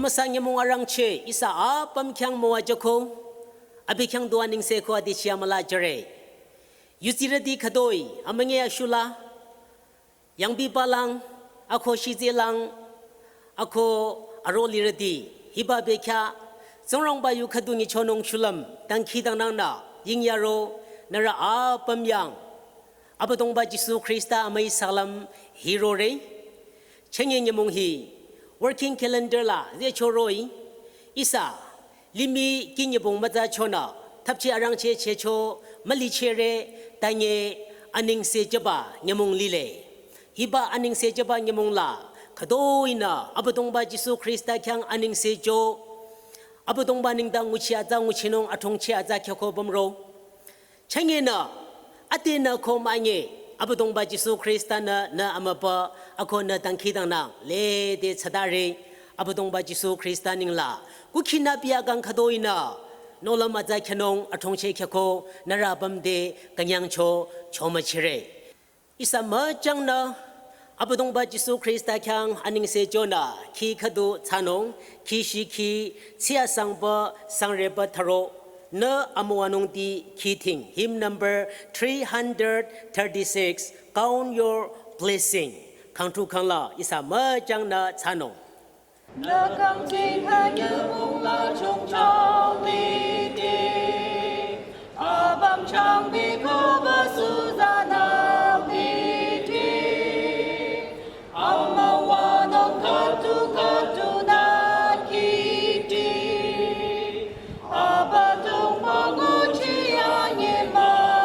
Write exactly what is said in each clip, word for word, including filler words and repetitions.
Sa nyümong arangcheh ihsa apüm khyang müwajüko, abi khyang du anengse ko adichi amüla jüre. Yudsirüti khütoi amünyi ashula, yangbiba lang, ako shize lang, ako aro lirüti, hiba bekhyah, Tsingrangba yu khüdu nyichonung shulüm, dangkhidangnang nü, yingyaro, nührü apüm yang, Abüdongba Jisu Khrista amüi salam hirore. Chünye nyümong hi working calendar la zehcho roh-i, ihsa limih kih nyübong mütsachonü, thapchi arangcheh chehcho mülichere, tanye anengse jüba nyümong lile. Hiba anengse jüba nyümong la, khütoi-nü Abüdongba Jisu Khrista khyang anengse jü, Abüdongba nengdang nguchi atsa nguchinung adrongcheh atsa khyako pümro. Chünye nü, ade nü ko münyi, Abüdongba Jisu Khrista-nü nü amübü, ako nü dangkhidangnang lede thsadare, Abüdongba Jisu Khrista nengla, kukhinü pia kang khütoi-nü, nohlüm atsa khyanung adrongcheh khyako, nührü apüm te künyangcho, chomüchire. Ihsa müchangnü, Abüdongba Jisu Khrista khyang anengse jünü, kih khüdu thsanung, kih shikhi, tsiasangba, sangreba tharo, nü amüwanungti kih thing, hymn number three hundred thirty-six, Count Your Blessing, khangthu khangla, ihsa müchangnü thsanung. Nü kangching hanyü mungla chongchang lide, apüm changbi koba suzanang lide, amüwanung khüdu khüdu nü kihdi, Abüdongba nguchi anyemüyangnung.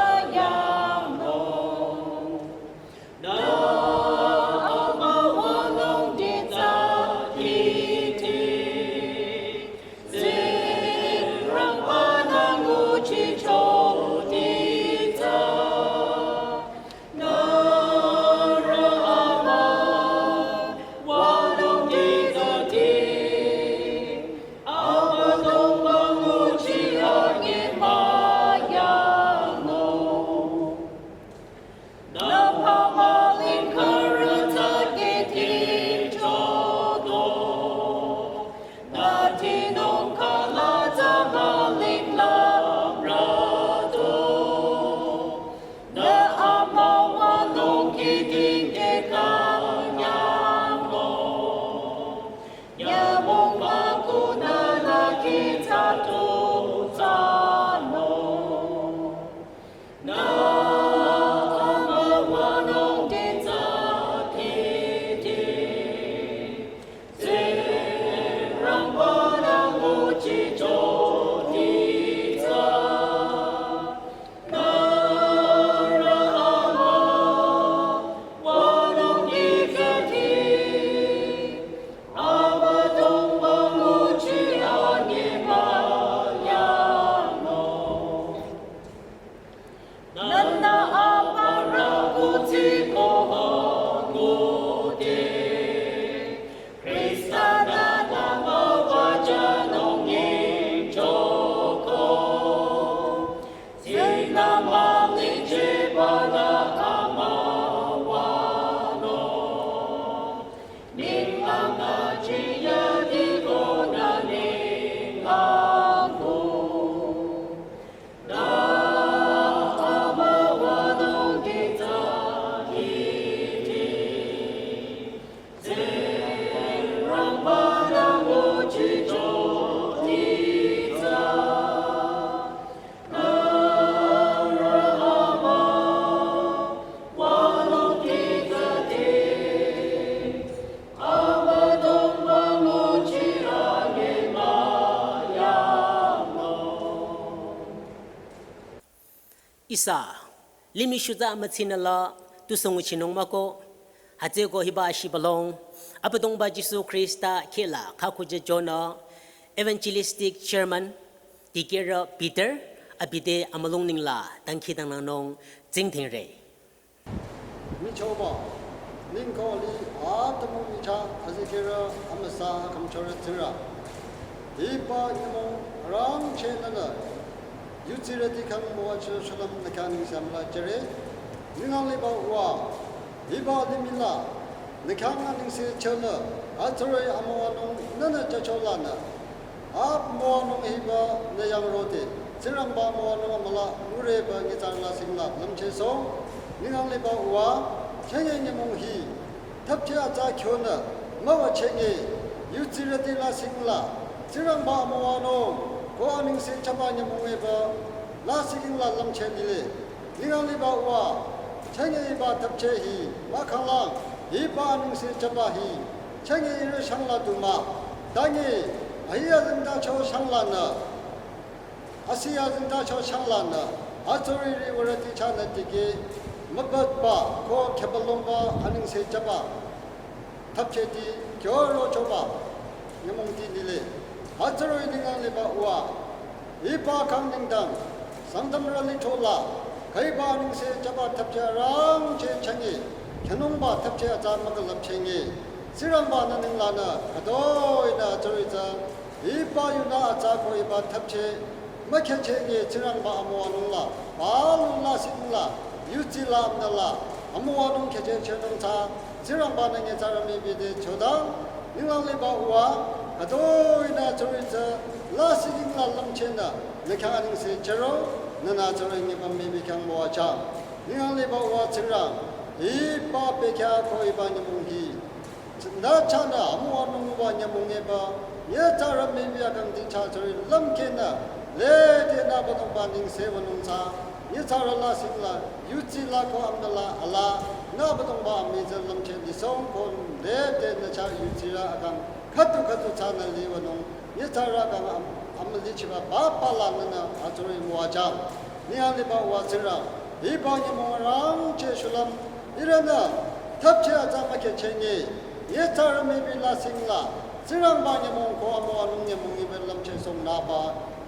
Ihsa limih shutsa mütsinü la tusü nguchinung mah-o, hütsüeko hiba shibülung Abüdongba Jisu Khrista khehla khakhucheh jünü Evangelistic Chairman dikehrü Peter abi te amülung nengla dangkhidangnangnung tsingdhingre. Michahba, ningkoli atümung michah azikehrü amüsa khümchorü Tsingrang. Hiba nyümong arangcheh nünü yudsirüti khyang müwajü shulüm nü khyang nengse müla jüre. Ninglang liba Uwa, hiba limih la Nü khyang anengse chünü, atsüri amüwanung nünü chacholanü, amüwanung hiba nü yangrode, Tsingrangba amüwanung amüla ngureba nyitsarü lasihla lümchehsoh. Ninglang liba Uwa, chünye nyümong hi thapcheh atsa khyonü müwachehng-e, yudsirüti lasihla, Tsingrangba amüwanung ko anengse chaba nyümong eba lasihla lümcheh lile. Ninglang liba Uwa, chünye hiba thapcheh hi mahkhanglang, hiba anengse chaba hi chünye ihrü shangla du mah, tange ahiya zengtacho shanglanü, asiya zengtacho shanglanü, atsüri riwürüti chahnü tikeh mübüba ko khübülongba anengse chaba thapchehti kyo rochoba nyümongti lile. Atsüri ninglang liba Uwa, hiba kang nengdang Sangtamrü lichola, khüiba anengse chaba thapcheh arangcheh chünye khyünungba thapcheh atsa mükülüpchehng-e, Tsingrangba nü ninglangnü khütoinü atsüri tsü, hiba yunü atsa ko hiba thapcheh mükhehchehng-e, Tsingrangba amüwanungla palu lasihla, yudsila amüdala amüwanung khehchehchehnung tsü, Tsingrangba nü nyitsarü mübü te chodang. Ninglang liba Uwa, khütoinü atsüri tsü lasihla lümchehnü nü khyang anengse chüro, nünü atsüri nyipüm mübü khyang müwajüng. Ninglang liba Uwa Tsingrang, hiba bekhyah ko hiba nyümong hi nü chahnü amüwanung uwa nyümong eba, nyitsarü mübü akangti chah atsüri lümkehnü, lede nü Abüdongba nengse wünung tsü, nyitsarü lasihla, yudsila ko amüdala ala, nü Abüdongba amüi tsü lümcheh lisohng ko, lede nü chah yudsirü akang khüdu khüdu chahnü liwünung, nyitsarü akang am-, amülichiba papa la nünü atsüri müwajüng. Ninglang liba Uwa Tsingrang, hiba nyümong arangcheh shulüm, ihrünü thapcheh atsa mükhehchehng-e, nyitsarü mübü lasihla, Tsingrangba nyümong ko amüwanung nyümong ibe lümchehsohnungba,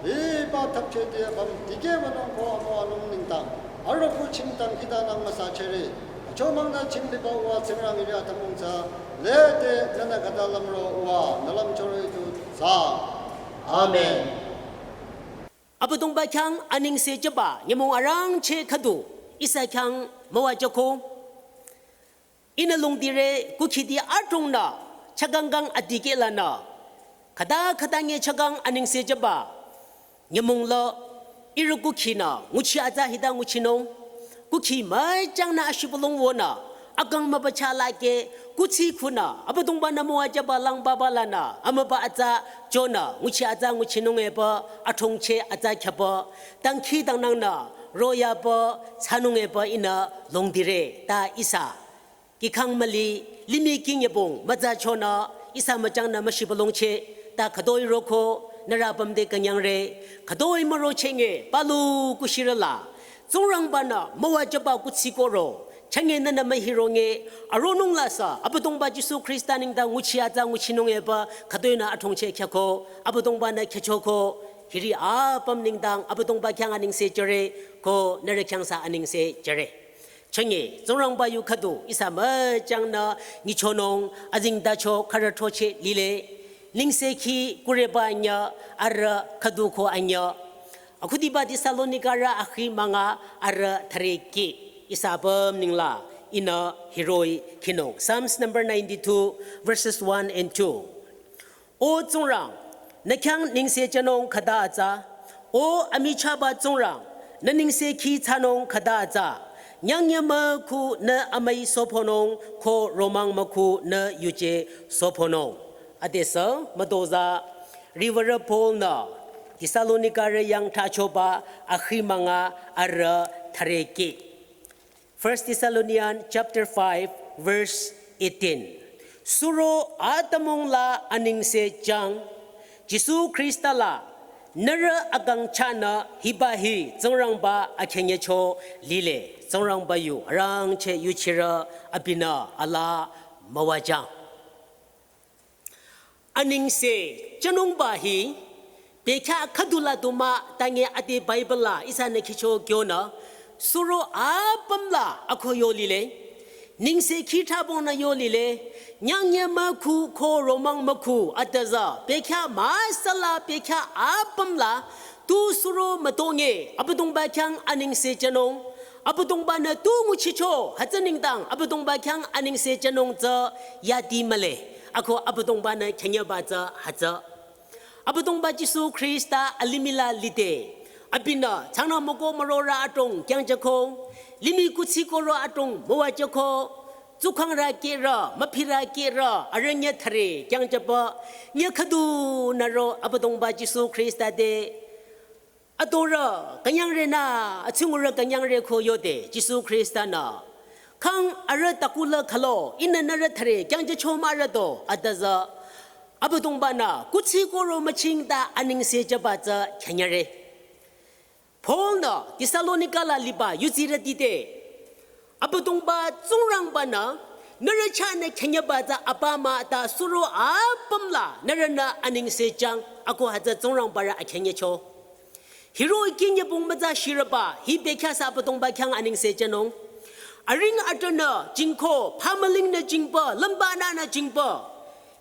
hiba thapchehti apüm tikeh wünung ko amüwanung nengdang, arüku chingdang khütanang müsachehre. Achomangnü ching liba Uwa Tsingrang ihrü atümung tsü, lede nünü khüta lümro Uwa, nü lümchoro idu thsaang. Amen. Abüdongba khyang anengse chaba nyümong arangcheh khüdu ihsa khyang müwajüko. Ihnü longdire kukhidi adrongnü chakhang kang adikehlanü, khüta khüta nge chakhang anengse chaba nyümong la ihrü kukhinü nguchi atsa hita nguchinung. Kukhi müchangnü ashibülung wünü, akang mübücha lakeh, kuthsi khunü Abüdongba-nü müwajüba lang papa lanü amüba atsa chonü nguchi atsa nguchinung eba, adrongcheh atsa khyaba, dangkhidangnangnü royaba thsanung eba ihnü longdire. Ta ihsa kihkhang müli, limih kih nyübong mütsachonü, ihsa müchangnü müshibülungcheh, ta khütoi roko, nührü apüm te künyangre. Khütoi mürocheh nge palu kushirü la Tsingrangba-nü müwajüba kuthsi ko ro, chünye nünü mühiro nge, aronung la sü Abüdongba Jisu Khrista nengdang nguchi atsa nguchinung eba khütoinü adrongcheh khyako, Abüdongba-nü khyüchoko. Hiri apüm nengdang Abüdongba khyang anengse jüre, ko nührü khyang sü anengse jüre. Chünye Tsingrangba yu khüdu ihsa müchangnü nyichonung, azengtacho khürü throcheh lile. Nengsekhi kureba anyüh, arüh khüdu ko anyüh. Akhudiba Thessalonikarü akhi münga, arüh thüre kih. Ihsa apüm nengla ihnü hiroh-i khinung. Psalms number ninety-two, verses one and two. O Tsingrang, nü khyang nengse jünung khüta atsa. O amichahba Tsingrang, nü nengsekhi thsanung khüta atsa. Nyangnyü mükhu nü amüi soponung, ko romang mükhu nü yuje soponung. Adesü mütozah riwürü Paul-nü Thessalonikarü yang thachoba akhi münga, arüh thüre kih. First Thessalonians chapter five, verse eighteen. Suro atümung la anengse jüng, Jisu Khrista la nührü akang chahnü hiba hi Tsingrangba akhenyecho lile. Tsingrangba yu arangcheh yuchirü abinü alaa müwajüng. Anengse jünungba hi bekhyah khüdu la du mah, tange ade Bible la ihsanü khicho kyonü, suro apüm la ako yo lile. Nengsekhi thabongnü yo lile. Nyangnyü mükhu ko romang mükhu atüza bekhyah müsala bekhyah apüm la tu suro mütonge Abüdongba khyang anengse jünung. Abüdongba-nü tu nguchicho, hütsü nengdang Abüdongba khyang anengse jünung tsü yati mühle. Ako Abüdongba-nü khyünyüba tsü hütsü. Abüdongba Jisu Khrista alimih la lide. Abinü changnü müko mürorü adrong kyangjüko, limih kuthsi koro adrong müwajüko, tsukhangrü kehrü, müphirü kehrü, arüh nyü thüre kyangjüba, nyü khüdunü ro Abüdongba Jisu Khrista te adorü künyangrenü, atsingurü künyangre ko yode Jisu Khrista-nü, khang arüh takula khülo, ihnü nührü thüre kyangjücho mah rado, atüzü Abüdongba-nü kuthsi koro müchingta anengse jüba tsü khyünyüre. Paul-nü Thessalonika la liba yuzirüti te, Abüdongba Tsingrangba-nü nührü chahnü khyünyüba tsü apüm ta suro apüm la nührünü anengse jüng, ako hütsü Tsingrangba rü akhyünyücho. Hiroh-i kih nyübong mütsa shirüba hi bekhyah sü Abüdongba khyang anengse jünung. Aring atanü jingko, phamülingnü jingba, lümbanünü jingba,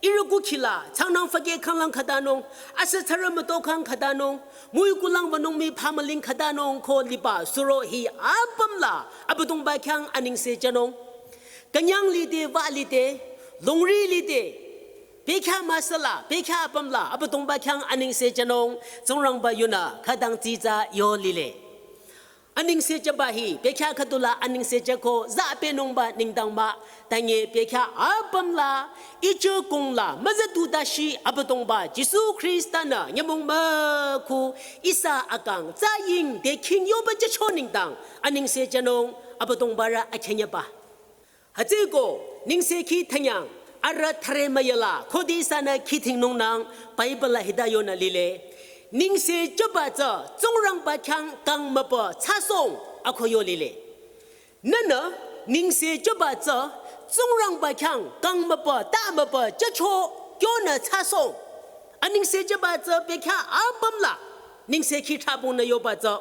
ihrü kukhi la changnang fükeh khanglang khütanung, asü tsarü mütokhang khütanung, müi kulang wünung mii phamüling khütanung ko liba suro hi apüm la Abüdongba khyang anengse jünung. Künyang lide wü lide, longri lide, bekhyah müsüla, bekhyah apüm la Abüdongba khyang anengse jünung, Tsingrangba yunü khütang tsitsa yo lile. Anengse jüba hi bekhyah khüdula anengse jüko züpehnungba nengdang mah, tanye bekhyah apüm la, icho kong la müzüdu dashi Abüdongba Jisu Khrista-nü nyümong mükhu ihsa akang tsü ying te khing yoba jücho nengdang anengse jünung, Abüdongba rü akhyünyüba. Hütsüeko, nengsekhi thanyang, arüh thüre müyala, khode ihsanü khidhingnungnang, Bible la hita yonü lile. Nengse jüba tsü Tsingrangba khyang kang mübü thsasohng, ako yo lile. Nühnü, nengse jüba tsü Tsingrangba khyang kang mübü, ta mübü jücho kyonü thsasohng. Anengse jüba tsü bekhyah apüm la, nengsekhi thabungnü yoba tsü.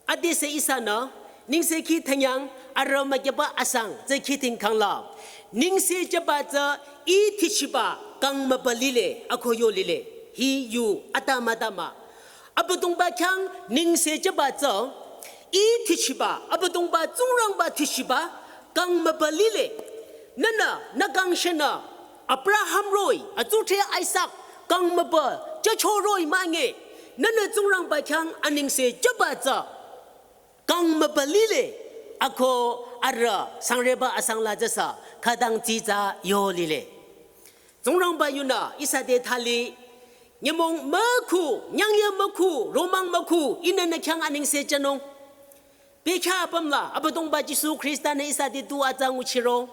Adesü ihsanü, nengsekhi thanyang arüh mükyüba asang tsü khidhing khangla, nengse jüba tsü ih thichiba kang mübü lile, ako yo lile. Hi yu atama tama. Abüdongba khyang nengse jüba tsü ih thichiba, Abüdongba Tsingrangba thichiba kang mübü lile. Nühnü, nü kang shenü, Abraham roh-i, atsudhre Isak, kang mübü jücho roh-i münye, nühnü Tsingrangba khyang anengse jüba tsü kang mübü lile, ako arüh sangreba asang la jüsü khütang tsitsa yo lile. Tsingrangba yunü ihsa te thali, nyümong mükhu, nyangye mükhu, romang mükhu, ihnü nü khyang anengse jünung. Bekhyah apüm la, Abüdongba Jisu Khrista-nü ihsa te tu atsa nguchiro.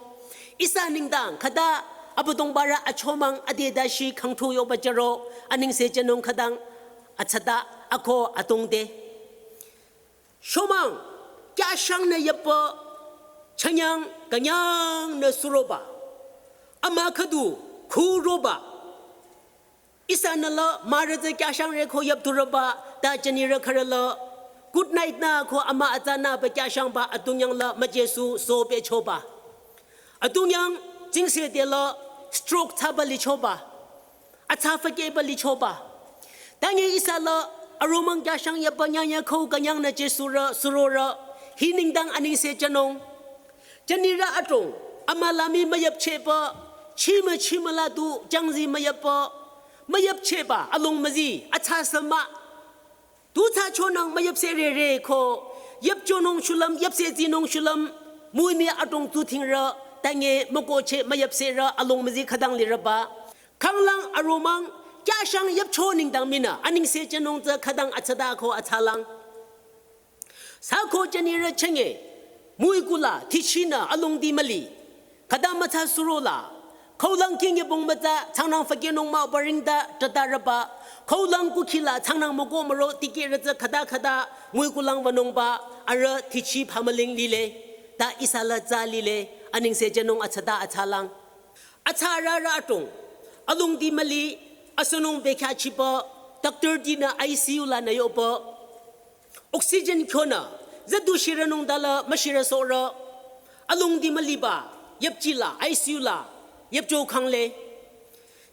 Ihsa nengdang khüta Abüdongba rü achomang ade dashi khangthu yoba jüro, anengse jünung khütang atsata ako atongde. Shomang, kyashangnü yapü, chanyang, künyangnü suroba. Ama khüdu, khu roba. Ihsanü la, mürü tsü kyashangre ko yapturüba, ta jünirü khürü la, good night nü ko ama atsanü ba kyashangba atungyang la müjesu so bechoba. Atungyang, jingse de la, stroke thsaba lichoba. Atsa fükehba lichoba. Tanye ihsa la, aromang kyashang yapü nyanya khau künyangnü jesurü, surorü, hi nengdang anengse jünung. Jünirü adrong, ama la mii müyapchehba, chimü chimü la du, jangzi müyapba, müyapchehba, along müzi, atsa sü mah. Tu thsachonang müyapsehrere ko, yapchonung shulüm, yapsehzinung shulüm, müimi adrong tu thingrü, tanye mükohcheh müyapsehrü, along müzi khütang lirüba. Khanglang aromang, kyashang yapcho nengdang minü, anengse jünung tsü khütang atsata ko atsalang. Sü ko jünirü chenge, müi kula, thichinü, alongdi müli. Khüta mütsa surola, khaulang kih nyübong mütsa, changnang fükehnung mah baringta, tatarüba, khaulang kukhi la, changnang müko müro, tikehrü tsü khüta khüta, müi kulang wünungba, arüh thichi phamüling lile, ta ihsa la tsü lile, anengse jünung atsata atsalang. Atsarürü adrong, alongdi müli, asünung bekhyah chiba, doctor tinü I C U lanü yoba, oxygen kyonü, züdu shirünung dala müshirüsohrü, alongdi müliba, yapchila, I C U la, yapcho khangle.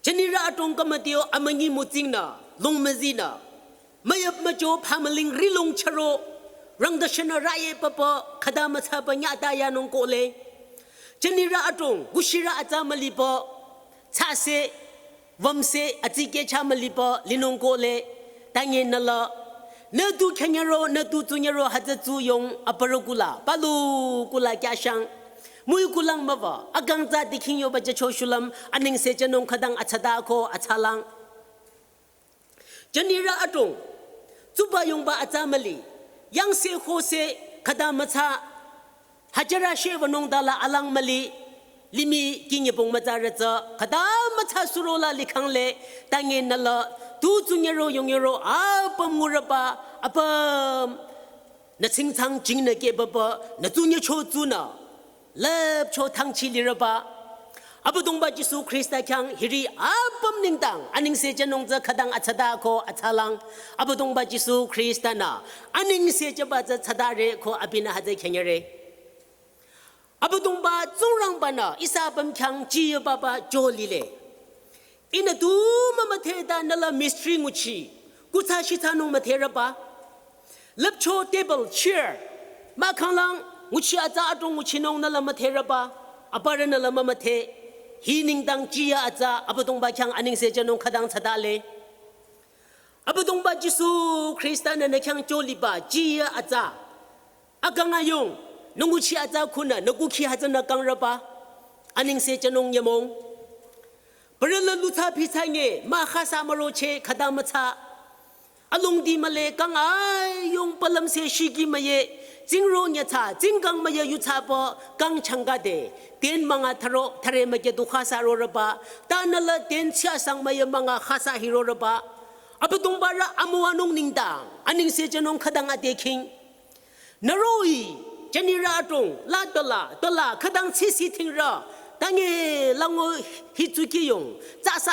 Jünirü adrong kümüteo amünyi mütsingnü, long müzinü, müyap mücho phamüling rilong chüro, Rangdashanü raye papa khüta mütsaba nyata yanung kohle. Jünirü adrong, kushirü atsa müliba, tsase, vamse, atsike cha müliba, linung kohle, tange nüla. Nü tu khanyaro, nü tu tsunyaro, hütsü tsu yong, aparü kula, palu kula kyashang. Mui kulang müwa, akang tsa dikhing yoba jücho shulüm, anengse jünung khütang atsata ko, atsalang. Jünirü adrong, tsuba yongba atsa müli, yangse hose khüta mütsa, hajara she wünung dala alang müli, limih kinyebong mütsarü tsü, khüta mütsa surola likhangle, tange nüla, tu tsunyaro yongyaro, apüm ngurüba, apüm, nü tsingtsang jingnü kebaba, nü tsunyacho tsunü, lüpcho thangchi lirüba. Abüdongba Jisu Khrista khyang hiri apüm nengdang, anengse jünung tsü khütang atsata ko atsalang. Abüdongba Jisu Khrista nü, anengse jüba tsü tsatare ko abinü hütsü khanyare. Abüdongba Tsingrangbanü, ihsa apüm khyang jiyü baba jolile. Ihnü tu mümüdhe ta nüla mystery nguchi, kutsa shitsanung müdherüba. Lüpcho table, chair, mahkhanglang nguchi atsa adrong nguchinung nüla müdherüba. Aparü nüla mümüdhe, hi nengdang jiyü atsa, Abüdongba khyang anengse jünung khütang tsatale. Abüdongba Jisu Khrista nü nü khyang joliba, jiyü atsa. Akang ayong, nü nguchi atsa khunü, nü kukhi hütsünü kangrüba, anengse jünung nyümong. Parüla lutsa pitsanye, ma khasa müroche, khüta mütsa. Alongdi müle kang ayong palümse shiki müye, tsingro nyatsa, tsingkang müye yutsaba, kang changkade, ten münga tharo, thare müke du khasa rorüba, ta nüla ten chiasang müye münga khasa hirorüba. Abüdongbarü amüwanung nengdang, anengse jünung khütang adekhing. Nüroh-i, jünirü adrong, la tala, tala, khütang tsisi thingrü, tange lango hitsuki yong, tsasa,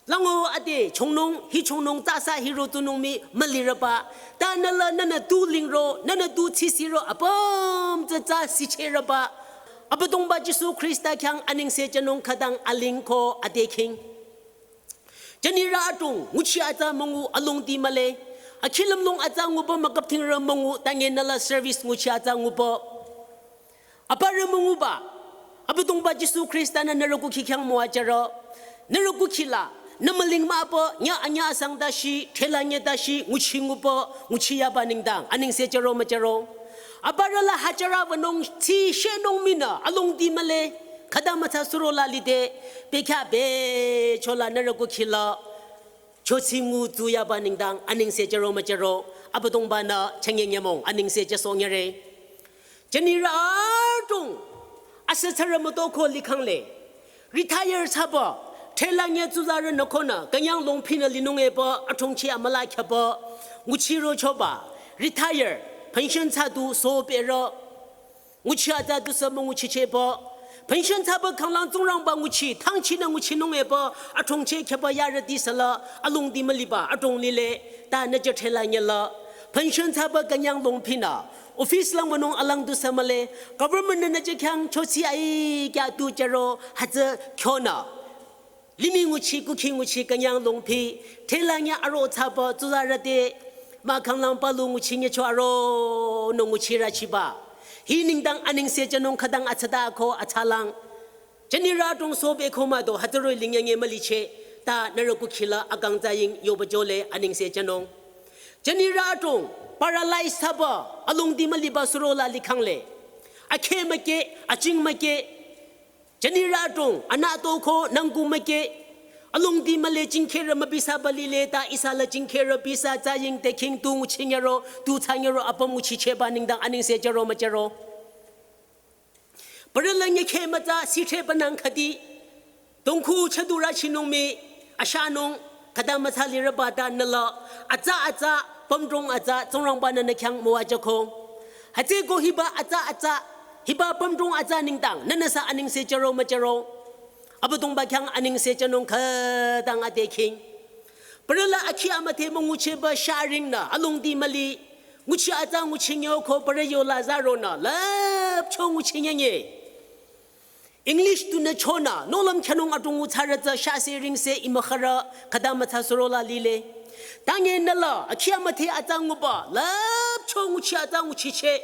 lango ade, chongnung, hi chongnung, tsasa hiro tsunung mii, mülirüba, ta nüla nünü tu lingro, nünü tu tsisiro, apüm tsatsa sicherüba, Abüdongba Jisu Khrista khyang anengse jünung khütang aling ko adekhing. Jünirü adrong, nguchi atsa müngu alongdi müle. Akhilümlong atsa nguba mükapthingrü müngu tange nüla service nguchi atsa nguba. Aparü münguba. Abüdongba Jisu Khrista nü nührü kukhi khyang müwajürü. Nührü kukhi la. Nü müling mübü, nya anya asang dashi, thela nye dashi, nguchi nguba, nguchi yaba nengdang, anengse jüro müjüro. Aparü la hajara wünung, tsi shenung mii nü, alongdi müle. Khüta mütsa surola lide, bekhyah bechola nührü kukhi la. Chotsi ngu tsu yaba nengdang, anengse jüro müjüro, Abüdongbanü chenge nyümong, anengse jüsoh nyüre. Jünirü adrong, asü tsarü mütoko likhangle. Retire thsaba, thela nye tsuzarü nü khonü, künyang longphinü linung eba, adrongchi amüla khyaba, nguchiro choba, retire, pension thsa du sohperü. Nguchi atsa tusü münguchicheba. Pension thsaba khanglang Tsingrangba nguchi, thangchinü nguchinung eba, adrongche khyaba yarüti süla, alongdi müliba, adrong lile, ta nü jüthela nyela. Pension thsaba künyang longphinü. Office lang wünung alang tusü mühle, government nü nü jükhyang chotsi ai kya tu jüro, hütsü khyonü. Limih nguchi kukhi nguchi künyang longphi, thela nye aro thsaba tsuzarüte, mahkhanglang palu nguchi nyecho aro nü nguchirü chiba. Hi nengdang anengse jünung khütang atsata ko atsalang. Jünirü adrong sohbe khoma do hütsüroh-i lingyange müliche, ta nührü kukhi la akang tsaying yoba jole anengse jünung. Jünirü adrong, paralyze thsaba, alongdi müliba surola likhangle. Akheh müke, aching müke, jünirü adrong, anü toko nangku müke, alongdi mühle jingkherü mübisaba lile ta ihsa la jingkherü bisa tsaying te khing tu nguchi nyüro, tu thsa nyüro apüm nguchicheba nengdang anengse jüro müjüro. Parüla nyekheh mütsa sitheba nang khüdi, dongkhu chadurü chinung mii, ashanung, khüta mütsa lirüba ta nüla, atsa atsa, pümdrong atsa, Tsingrangba nü nü khyang müwajüko. Hütsüko hiba atsa atsa, hiba pümdrong atsa nengdang, nünüsü anengse jüro müjüro. Abüdongba khyang anengse jünung khütang adekhing. Parüla akhi amüdhe müngucheba sharingnü, alongdi müli, nguchi atsa nguchi nyoko parü yola zaronü, lüpcho nguchi nyenye. English tunü chonü, nohlüm khyanung adrong ngutsarü tsü shase ringse imükhürü khüta mütsa surola lile. Tange nüla, akhi amüdhe atsa nguba, lüp cho nguchi atsa nguchicheh.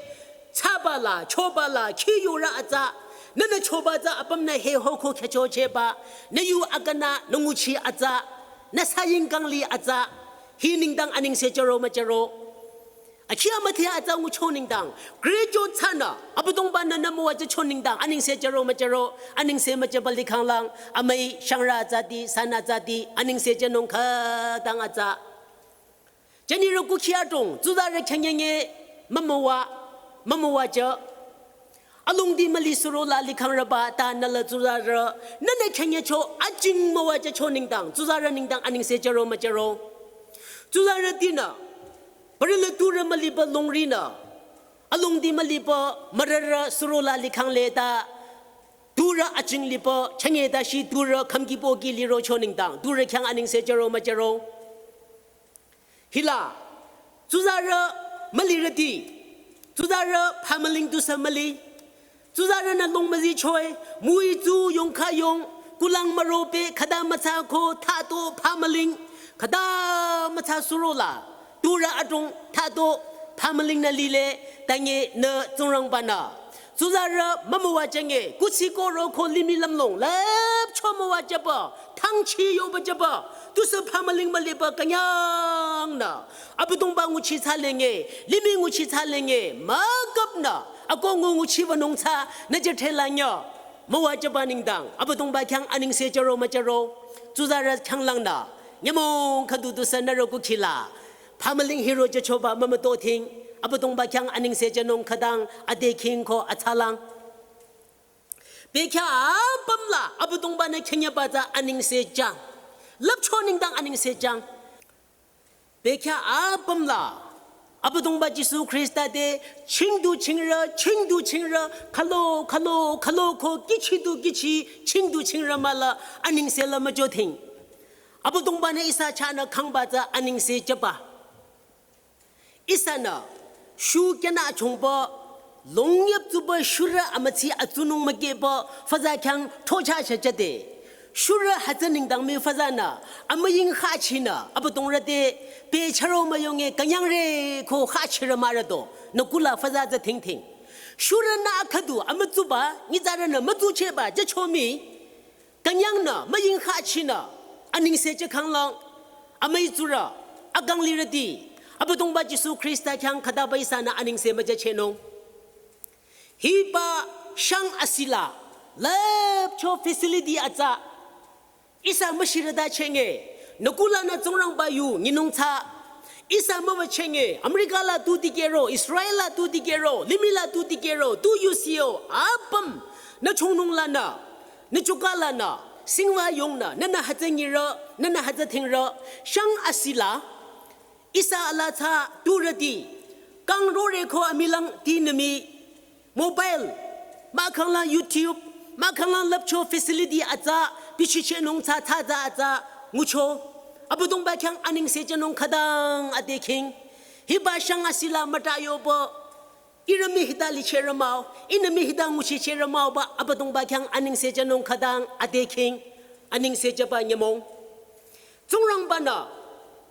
Tsaba la, choba la, khi yurü atsa. Nünü choba tsü apümnü he hoko khyüchochehba. Nü yu akanü nü nguchi atsa. Nü saying kangli atsa. Hi nengdang anengse jüro müjüro. Akhi amüdhe atsa ngucho nengdang. Graduate thsanü. Abüdongba-nü nü müwajücho nengdang. Anengse jüro müjüro. Anengse müjüba likhanglang. Amüi shangrü atsati, san atsati. Anengse jünung khütang atsa. Jünirü kukhi adrong, tsuzarü khyünyenge mümüwa, mümüwajü. Alongdi müli suro la likhangrüba ta nü la tsuzarü, nünü khyünyecho ajing müwajücho nengdang, tsuzarü nengdang anengse jüro müjüro. Tsuzarütinü, parü la turü müliba longrinü, alongdi müliba mürürü suro la likhangle ta, turü ajing liba, chünye ta shi turü khümki pohki lirocho nengdang, turü khyang anengse jüro müjüro. Hila, tsuzarü mülirüti, tsuzarü phamüling tusü müli, tsuzarünü long müzichoi, müi tsu yongkha yong, kulang mürope khüta mütsa ko thato phamüling, khüta mütsa suro la, turü adrong thato phamülingnü lile, tange nü Tsingrangba-nü. Tsuzarü mümüwajünge, kuthsi koro ko limih lümlong, lüpcho müwajüba, thangchi yoba jüba, tusü phamüling müliba künyangnü. Abüdongba nguchi thsalenge, limih nguchi thsalenge, müküpnü, akongu nguchiba nungthsa, nü jüthela nyo. Müwajüba nengdang, Abüdongba khyang anengse jüro müjüro, tsuzarü khyanglangnü, nyümong khüdu tusü nürü kukhila. Phamüling hiro jüchoba mümütothing, Abüdongba khyang anengse jünung khütang, ade khing ko atsalang. Bekhyah apüm la, Abüdongba-nü khyünyeba tsü anengse jang. Lüpcho nengdang anengse jang. Bekhyah apüm la, Abüdongba Jisu Khrista te, chingdu chingrü, chingdu chingrü, khülo, khülo, khülo ko, kichidu kichi, chingdu chingrü mah la, anengse la müjothing. Abüdongba-nü ihsa chahnü khangba tsü anengse jüba. Ihsanü, shu kyanü achongba, longyüp tsuba shurü amütsi atsunung mükehba, faza khyang thocha chachade. Shurü hütsü nengdang mii fazanü, amüying khachinü, Abüdongrü te, pehcharo müyonge künyangre ko khachirü mührüto, nü kula faza tsü thingthing. Shurünü akhüdu, amütsuba, nyitsarünü mütsuchehba, jücho mii, künyangnü, müying khachinü, anengse jükhanglang, amüi tsurü, akanglirüti, Abüdongba Jisu Khrista khyang khütaba ihsanü anengse müjüchehnung. Hiba shang asila, lüpcho facility atsa, ihsa müshirüta chenge, nü kulanü Tsingrangba yu nyinung tsü, ihsa müwachenge, America la tu dikehro, Israel la tu dikehro, limih la tu dikehro, tu yusiyo, apüm, nü chongnung lanü, nü choka lanü, singwa yongnü, nünü hütsü nyirü, nünü hütsü thingrü, shang asila, ihsa ala tsü turüti, kang rore ko amülang tinü mii, mobile, mahkhangla YouTube, mahkhangla lüpcho facility atsa, bichichehnung tsü tsü tsü atsa, ngucho. Abüdongba khyang anengse jünung khütang ade khing. Hiba shang asila müta yoba. Ihrü mii hita lichehrü mah-o, ihnü mii hita nguchichehrü mah-o ba, Abüdongba khyang anengse jünung khütang ade khing. Anengse jüba nyümong. Tsingrangba-nü,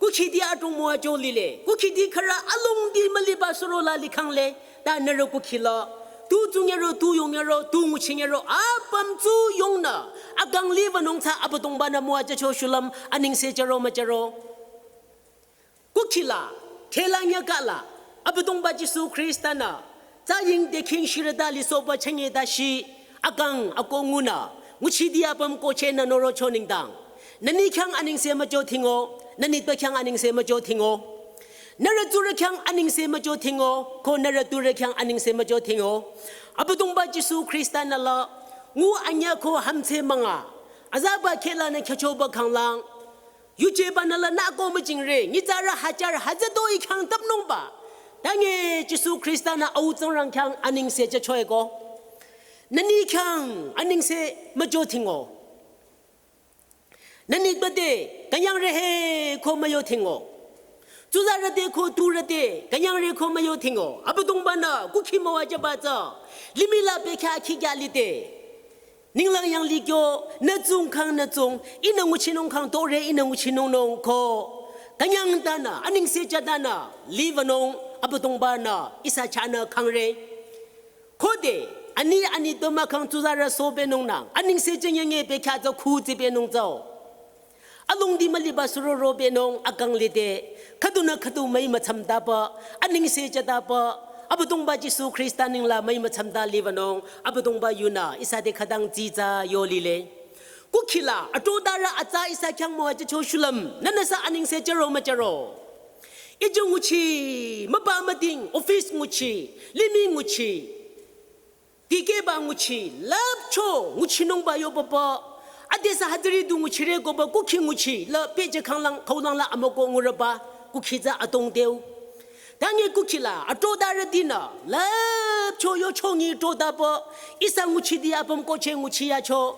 kukhidi adrong müwajü lile, kukhidi khürü alongdi müliba suro la likhangle, ta nürü kukhila, tu tsungero, tu yongero, tu nguchingero, apüm tsu yongnü, akangli wünung tsü Abüdongba-nü müwajücho shulüm, anengse jüro müjüro. Kukhila, thela nyakala, Abüdongba Jisu Khrista-nü, tsü ying te khing shirüta lisohba chenge ta shi, akang ako ngunü, nguchidi apüm kohchehnü norocho nengdang. Nü ni khyang anengse müjothingo, nü nitpü khyang anengse müjothingo. Nürü tsurü khyang anengse müjothingo, ko nürü turü khyang anengse müjothingo. Abüdongba Jisu Khrista-nü la, ngu anyüh ko hümdhse münga, azaba khehlanü khyüchoba khanglang. Yuje banü la nü ko müjingre, nyitsarü hajar hütsütoi khyang tüpnungba. Tange Jisu Khrista-nü Au Tsingrang khyang anengse jüchoeko. Nü ni khyang anengse müjothingo. Nü nitpü te künyangre he ko müyothingo. Tsuzarü te ko turü te künyangre ko müyothingo. Abüdongba-nü kukhi müwajüba tsü. Limih la bekhyah khikya lide. Ninglang yanglih kyo, nü tsung khang nü tsung, ihnü nguchinung khang tore, ihnü nguchinung nung ko. Künyang tanü, anengse jütanü, liwünung, Abüdongba-nü ihsa chahnü khangre. Khode, ani ani tümü khang tsuzarü sobenung nang, anengse jünyenge bekhyah tsü khu tsibenung tsüo. Alongdi müliba suro robenung akang lide, khüdunü khüdu müi mütsamtaba, anengse jütaba, Abüdongba Jisu Khrista nengla müi mütsamta libanung, Abüdongba yunü ihsa te khütang tsitsa yo lile. Kukhila, atrodarü atsa ihsa khyang müwajücho shulüm, nünüsü anengse jüro müjüro. Ijü nguchi, müpa müding, office nguchi, limih nguchi, dikehba nguchi, lüpcho nguchinungba yo papa. Adesü hütsüri du nguchire koba kukhi nguchi, la pehjü khanglang, khaolang la amüko ngurüba, kukhi tsü atongdeu. Tangi kukhila, atrodarütinü, lüpcho yochongi trodaba, ihsa nguchidi apüm koche nguchi yacho.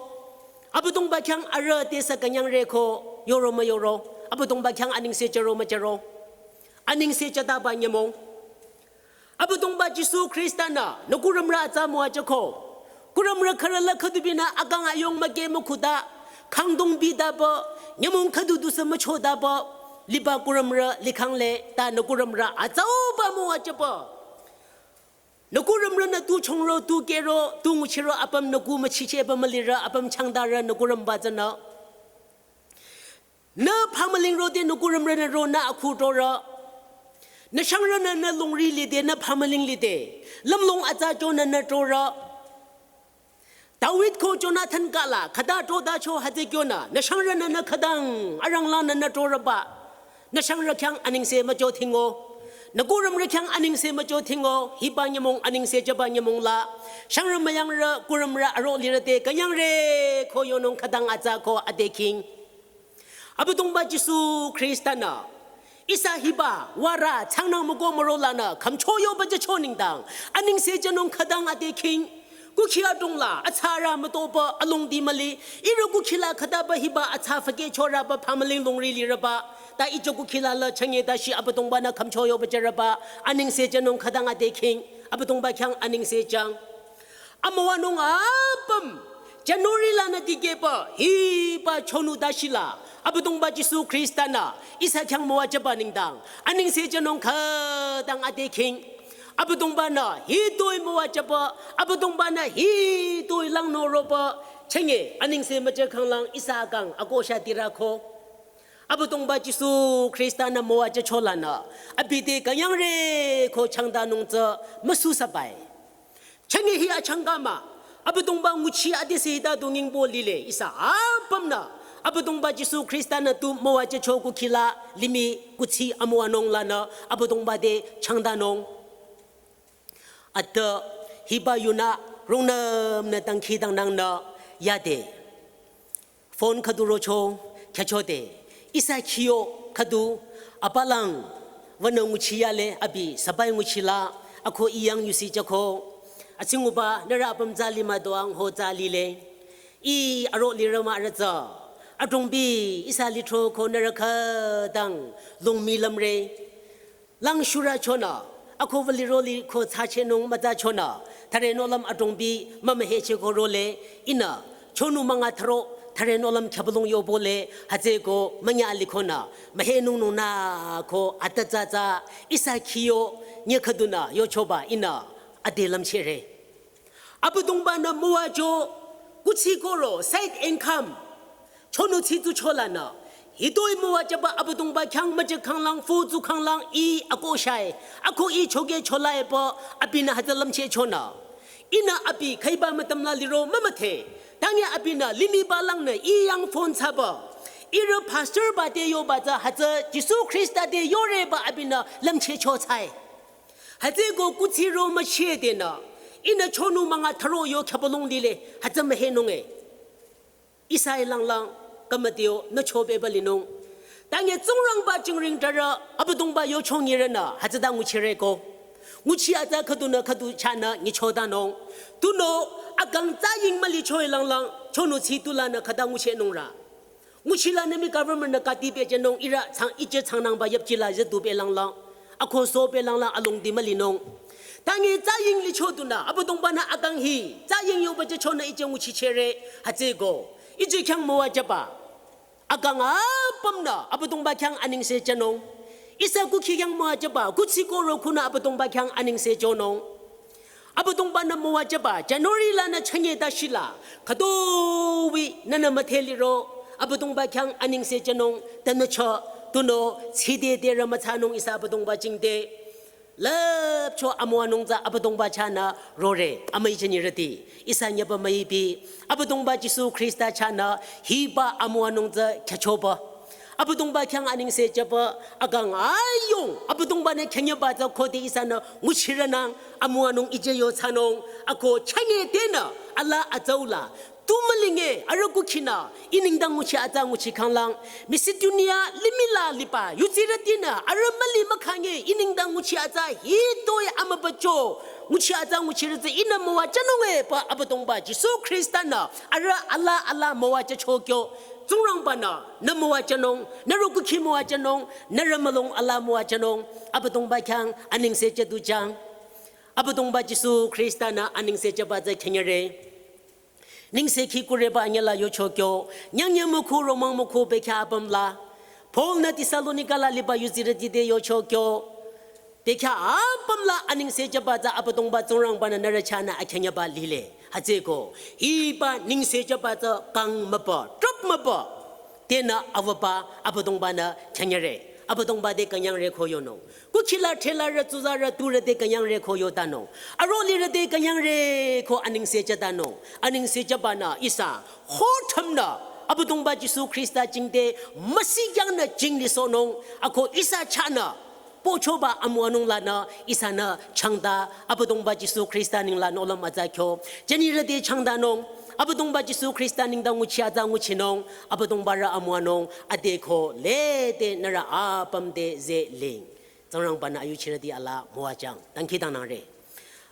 Abüdongba khyang arüh tesü künyangre ko, yoro müyoro, Abüdongba khyang anengse jüro müjüro. Anengse jütaba nyümong. Abüdongba Jisu Khrista-nü, nü kurümrü atsa müwajüko. Kurümrü khürü la khüdubinü akang ayong müke mükhuda, khangdong bidaba, nyümong khüdu dusü müchodaba, liba kurümrü likhangle, ta nü kurümrü atsauba müwajüba. Nü kurümrünü tu chongro, tu kehro, tu nguchiro, apüm nü ku müchicheba mülirü, apüm changdarü nü kurümba tsünü. Nü phamüling rode nü kurümrünü ro nü akhu trorü. Nü shangrünü nü longri lide, nü phamüling lide. Lümlong atsa chonü nü trorü. David ko Jonathan kala, khüta trodacho hütsü kyonü, nü shangrünü nü khütang, aranglanü nü trorüba. Nü shangrü khyang anengse müjo thingo. Nü kurümrü khyang anengse müjo thingo, hiba nyümong anengse jüba nyümong la. Shangrü müyangrü, kurümrü aro lirü te, künyangre ko yonung khütang atsa ko ade khing. Abüdongba Jisu Khrista-nü, ihsa hiba, wara, changnang müko müro lanü, khümcho yoba jücho nengdang, anengse jünung khütang ade khing, kukhi adrong la, atsarü mütoba, alongdi müli, ihrü kukhila khütaba hiba, atsa fake chorüba, phamüling longri lirüba, ta ijü kukhila la, chünye ta shi Abüdongba-nü khümcho yoba jürüba, anengse jünung khütang ade khing, Abüdongba khyang anengse jüng. Amüwanung apüm, January lanü dikehba, hiba chonu dashila, Abüdongba Jisu Khrista-nü, ihsa khyang müwajüba nengdang, anengse jünung khütang ade khing. Abüdongba-nü, hitoi müwajüba, Abüdongba-nü, hitoi langnü roba, chünye, anengse müjü khanglang, ihsa akang, akosha dirako. Abüdongba Jisu Khrista-nü müwajücho lanü, abi te künyangre ko changdanung tsü, müsu sabai. Chünye hi achangka mah, Abüdongba nguchi adesü hita du nyingbo lile ihsa apümnü, Abüdongba Jisu Khrista-nü tu müwajücho kukhila limih kuthsi amüwanung lanü, Abüdongba te changdanung. Ata hiba yunü rungnümnü dangkhidangnangnü yade. Phone khüdu rocho, khyachode. Ihsa khiyo khüdu, apalang, wünü nguchi yale abi, sabai nguchila, ako iyang yusi jüko. Atsinguba, nührü apüm tsü lima doang ho tsü lile. Ih aro lirü mah rütsü. Adrongbi, ihsa litro ko nührü khütang, longmi lümre. Lang shurü chonü, ako wüli roli ko thsachehnung mütsa chonü, thüre nohlüm adrongbi mümüheche ko role, ihnü, chonu münga thüro, thüre nohlüm khyübülung yobole, hütsüeko münya likonü, mühenung nungnü ko atatsatsa, ihsa khiyo, nye khüdunü, yochoba ihnü, ade lümchehre. Abüdongba-nü müwajü, kuthsi koro, side income. Chonu thsi tu cholanü. Hitoi müwajüba Abüdongba khyang müjü khanglang, fu tu khanglang, ih, ako shai. Ako ih choge cholae pü, abinü hütsü lümcheh chonü. Ihnü abi khaiba mütümla liro mümüdhe. Tangi abinü limih balangnü ih yang phone thsaba. Ihrü pastor ba te yoba tsü hütsü Jisu Khrista te yoreba abinü lümcheh cho thsae. Hütsüeko kuthsi ro mücheh denü, ihnü chonu münga thüro yo khyübülung lile, hütsü mühenunge. Ihsa-i langlang, kümüdeo, nü chobeba linung. Tangi Tsingrangba jingring tarü, Abüdongba yo chongi rünü, hütsüta nguchire ko. Nguchi atsa khüdunü khüdu chahnü nyichodanung. Tunüo, akang tsaying mülicho-i langlang, chonu thsi tulanü khüta nguchehnung rü. Nguchilanü mii government-nü kati pehjünung ihrü chang ije changnangba yüpchila züdu pelanglang. Akhoso pelanglang alongdi mülinung. Tangi tsaying licho tunü, Abüdongba-nü akang hi, tsaying yoba jüchonü ije nguchichere, hütsüeko. Ije khyang müwajüba. Akang apümnü, Abüdongba khyang anengse jünung. Ihsa kukhi khyang müwajüba, kuthsi koro khunü Abüdongba khyang anengse jünung. Abüdongba-nü müwajüba, January lanü chünye tashila, khütoh-i nünü müdhe liro, Abüdongba khyang anengse jünung, tanü chah, tunüo, tside derü müthsanung ihsa Abüdongba jingte. Lüpcho amüwanung tsü Abüdongba chahnü rore, amüi jünirüti. Ihsa nyüba müipi, Abüdongba Jisu Khrista chahnü hiba amüwanung tsü khyüchoba. Abüdongba khyang anengse jüba, akang ayung, Abüdongba-nü khyünyüba tsü khode ihsanü nguchirünang, amüwanung ije yo thsanung, ako chünye tenü, alaa atsau la, tu mülinge, arüh kukhinü, ih nengdang nguchi atsa nguchi khanglang, Macedonia limih la liba, yudsirütinü, arüh müli mükhanye, ih nengdang nguchi atsa hitoi amübücho, nguchi atsa nguchirü tsü ihnü müwajünung-e pü Abüdongba Jisu Khrista-nü, arüh alaa alaa müwajücho kyo, Tsingrangba-nü, nü müwajünung, nührü kukhi müwajünung, nührü mülung alaa müwajünung, Abüdongba khyang anengse jüdu jang. Abüdongba Jisu Khrista-nü anengse jüba tsü khyünyüre. Nengsekhi kureba anyüla yocho kyo, nyangnyü mükhu romang mükhu bekhyah apüm la. Paul-nü Thessalonika la liba yudsirüti te yocho kyo. Bekhyah apüm la anengse jüba tsü Abüdongba Tsingrangba-nü nührü chahnü akhyünyüba lile. Hütsüeko, hiba nengse jüba tsü kang mübü, trup mübü. Tenü awüba Abüdongba-nü khyünyüre. Abüdongba te künyangre ko yonung. Kukhi la thela rü tsuzarü turü te künyangre ko yotanung. Aro lirü te künyangre ko anengse jütanung. Anengse jüba-nü ihsa, khothamnü, Abüdongba Jisu Khrista jingte, müsi kyangnü jingli sohnung, ako ihsa chahnü, pochoba amüwanung lanü, ihsanü, changta, Abüdongba Jisu Khrista nengla nohlüm atsa kyo, jünirü te changtanung, Abüdongba Jisu Khrista nengdang nguchi atsa nguchinung, Abüdongba rü amüwanung, ade ko, lede nührü apüm te zeling. Tsingrangba-nü ayuchirüti alaa müwajüng. Dangkhidangnangre.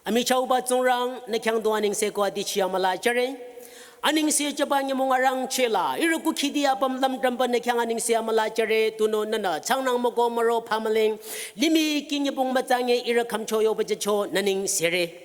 Amichahba Tsingrang, nü khyang du anengse ko adichi amüla jüre. Anengse jüba nyümong arangcheh la, ihrü kukhidi apüm lümdrümba nü khyang anengse amüla jüre, tunüo nünü, changnang müko müro phamüling, limih ki nyübong mütsange ihrü khümcho yoba jücho nü nengsere.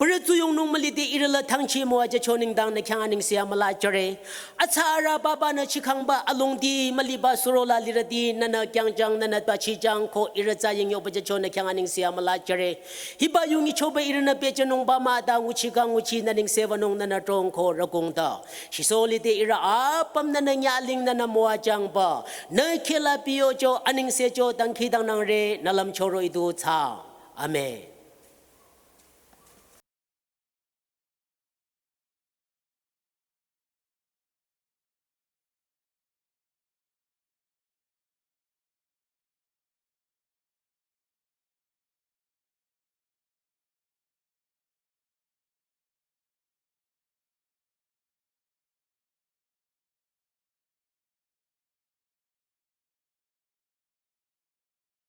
Pürü tsuyongnung mülide ihrü la thangchi müwajücho nengdang nü khyang anengse amüla jüre. Atsa arüh baba nü chikhangba alongdi müliba suro la lirüti nünü kyangjang nünü twachijang ko ihrü tsü ying yoba jücho nü khyang anengse amüla jüre. Hiba yu nyichoba ihrünü pehjünungba mah ta nguchi kang nguchi nü nengse wünung nünü trong ko rükungta. Shiso lide ihrü apüm nünü nyaling nünü müwajüngba. Nü kheh la piyocho anengsecho dangkhidangnangre nü lümcho roh-i du thsa. Amen.